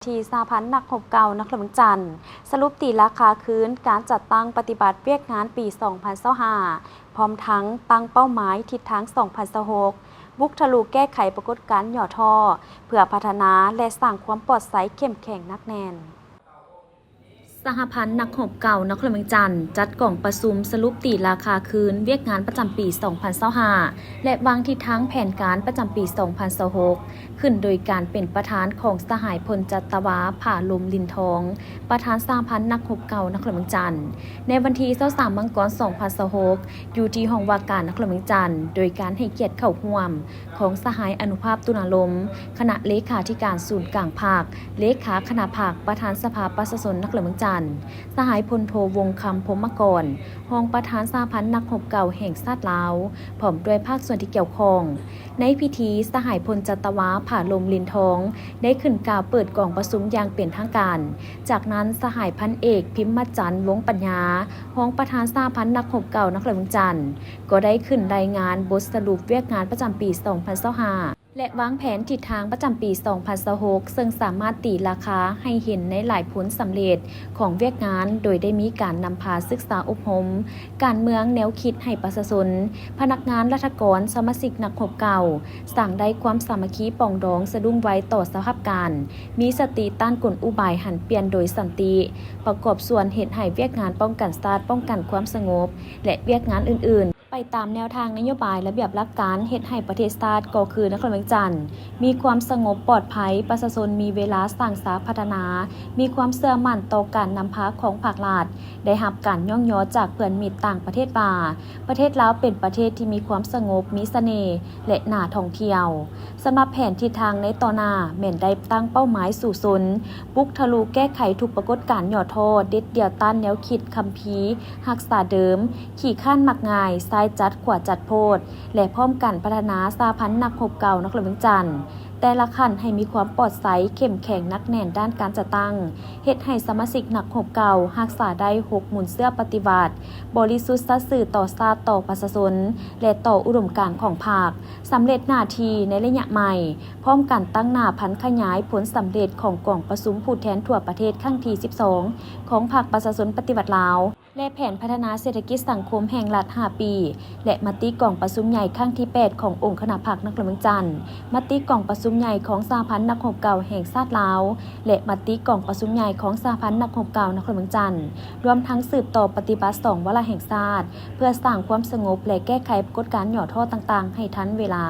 ທີ່ສະຫະພັນນັກຮົບເກົ່ານະຄອນຫຼວງວຽງຈັນ ສະຫຼຸບຕີລາຄາຄືນການຈັດຕັ້ງປະຕິບັດວຽກງານປີສອງພັນຊາວຫ້າ ພ້ອມທັງຕັ້ງເປົ້າໝາຍທິດທາງສອງພັນຊາວຫົກ ບຸກທະລຸແກ້ໄຂປາກົດການຫຍໍ້ທໍ້ ເພື່ອພັດທະນາ ແລະ ສ້າງຄວາມປອດໃສເຂັ້ມແຂງໜັກແໜ້ນ. ສະຫະພັນນັກຮົບເກົ່ານະຄອນຫຼວງວຽງຈັນ ຈັດກອງປະຊຸມສະຫຼຸບຕີລາຄາຄືນວຽກງານປະຈຳປີສອງພັນຊາວຫ້າ ແລະ ວາງທິດທາງແຜນການປະຈຳປີສອງພັນຊາວຫົກ ຂຶ້ນໂດຍການເປັນປະທານຂອງສະຫາຍ ພົນຈັດຕະວາ ຜາລົມ ລິນທອງ ປະທານສະຫະພັນນັກຮົບເກົ່ານະຄອນຫຼວງວຽງຈັນ ໃນວັນທີຊາວສາມ ມັງກອນ ສອງພັນຊາວຫົກ ຢູ່ທີ່ຫ້ອງວ່າການນະຄອນຫຼວງວຽງຈັນ ໂດຍການໃຫ້ກຽດເຂົ້າຮ່ວມ ຂອງສະຫາຍ ອະນຸພາບ ຕຸນາລົມ ຄະນະເລຂາທິການສູນກາງພັກ, ເລຂາຄະນະພັກ, ປະທານສະພາປະຊາຊົນນະຄອນຫຼວງວຽງຈັນ, ສະຫາຍ ພົນໂທ ວົງຄຳ ພົມມະກອນ ຮອງປະທານສະຫະພັນນັກຮົບເກົ່າແຫ່ງຊາດລາວ ພ້ອມດ້ວຍພາກສ່ວນທີ່ກ່ຽວຂ້ອງ. ໃນພິທີ, ສະຫາຍ ພົນຈັດຕະວາ ຜາລົມ ລິນທອງ ໄດ້ຂຶ້ນກ່າວເປີດກອງປະຊຸມຢ່າງເປັນທາງການ. ຈາກນັ້ນ, ສະຫາຍ ພັນເອກ ພິມມະຈັນ ວົງປັນຍາ ຮອງປະທານສະຫະພັນນັກຮົບເກົ່ານະຄອນຫຼວງວຽງຈັນ ກໍໄດ້ຂຶ້ນລາຍງານບົດສະຫຼຸບວຽກງານປະຈຳປີສອງພັນຊາວຫ້າ ແລະ ວາງແຜນທິດທາງປະຈຳປີສອງພັນຊາວຫົກ ເຊິ່ງສາມາດຕີລາຄາໃຫ້ເຫັນໃນຫຼາຍຜົນສຳເລັດຂອງວຽກງານ ໂດຍໄດ້ມີການນຳພາສຶກສາອົບຮົມການເມືອງແນວຄິດໃຫ້ປະຊາຊົນ, ພະນັກງານລັດຖະກອນ, ສະມາຊິກນັກຮົບເກົ່າ ສ້າງໄດ້ຄວາມສາມັກຄີປອງດອງ, ສະດຸ້ງໄວຕໍ່ສະພາບການ, ມີສະຕິຕ້ານກົນອຸບາຍຫັນປ່ຽນໂດຍສັນຕິ, ປະກອບສ່ວນເຮັດໃຫ້ວຽກງານປ້ອງກັນຊາດ, ປ້ອງກັນຄວາມສະຫງົບ ແລະ ວຽກງານອື່ນໆ ໄປຕາມແນວທາງນະໂຍບາຍ, ລະບຽບຫຼັກການ, ເຮັດໃຫ້ປະເທດຊາດກໍຄືນະຄອນຫຼວງວຽງຈັນ ມີຄວາມສະຫງົບປອດໄພ, ປະຊາຊົນມີເວລາສ້າງສາພັດທະນາ, ມີຄວາມເຊື່ອໝັ້ນຕໍ່ການນຳພາຂອງພາກລັດ, ໄດ້ຮັບການຍ້ອງຍໍຈາກເພື່ອນມິດຕ່າງປະເທດວ່າ ປະເທດລາວເປັນປະເທດທີ່ມີຄວາມສະຫງົບ, ມີສະເໜ່ ແລະ ໜ້າທ່ອງທ່ຽວ. ສຳລັບແຜນທິດທາງໃນຕໍ່ໜ້າ ແມ່ນໄດ້ຕັ້ງເປົ້າໝາຍສູ້ຊົນ, ບຸກທະລຸແກ້ໄຂທຸກປາກົດການຫຍໍ້ທໍ້, ເດັດດ່ຽວຕ້ານແນວຄິດຄຳພີຮັກສາເດີມ, ຂີ້ຄ້ານມັກງ່າຍ, ຊ້າຍຈັດຂວາຈັດໂພດ ແລະ ພ້ອມກັນພັດທະນາສະຫະພັນນັກຮົບເກົ່ານະຄອນຫຼວງວຽງຈັນ ແຕ່ລະຂັ້ນໃຫ້ມີຄວາມປອດໃສ, ເຂັ້ມແຂງ, ໜັກແໜ້ນດ້ານການຈັດຕັ້ງ, ເຮັດໃຫ້ສະມາຊິກນັກຮົບເກົ່າຮັກສາໄດ້ຫົກມູນເຊື້ອປະຕິວັດ, ບໍລິສຸດສັດຊື່ຕໍ່ຊາດ, ຕໍ່ປະຊາຊົນ ແລະ ຕໍ່ອຸດົມການຂອງພັກ, ສຳເລັດໜ້າທີ່ໃນໄລຍະໃໝ່, ພ້ອມກັນຕັ້ງໜ້າຜັນຂະຫຍາຍຜົນສຳເລັດຂອງກອງປະຊຸມຜູ້ແທນທົ່ວປະເທດຄັ້ງທີສິບສອງ ຂອງພັກປະຊາຊົນປະຕິວັດລາວ ແລະ ແຜນພັດທະນາເສດຖະກິດສັງຄົມແຫ່ງລັດຫ້າປີ ແລະ ມະຕິກອງປະຊຸມໃຫຍ່ຄັ້ງທີແປດຂອງອົງຄະນະພັກນະຄອນຫຼວງວຽງຈັນ, ມະຕິກອງປະຊຸມໃຫຍ່ຂອງສະຫະພັນນັກຮົບເກົ່າແຫ່ງຊາດລາວ ແລະ ມະຕິກອງປະຊຸມໃຫຍ່ຂອງສະຫະພັນນັກຮົບເກົ່ານະຄອນຫຼວງວຽງຈັນ, ລວມທັງສືບຕໍ່ປະຕິບັດສອງວາລະແຫ່ງຊາດ ເພື່ອສ້າງຄວາມສະຫງົບ ແລະ ແກ້ໄຂປາກົດການຫຍໍ້ທໍ້ຕ່າງໆໃຫ້ທັນເວລາ.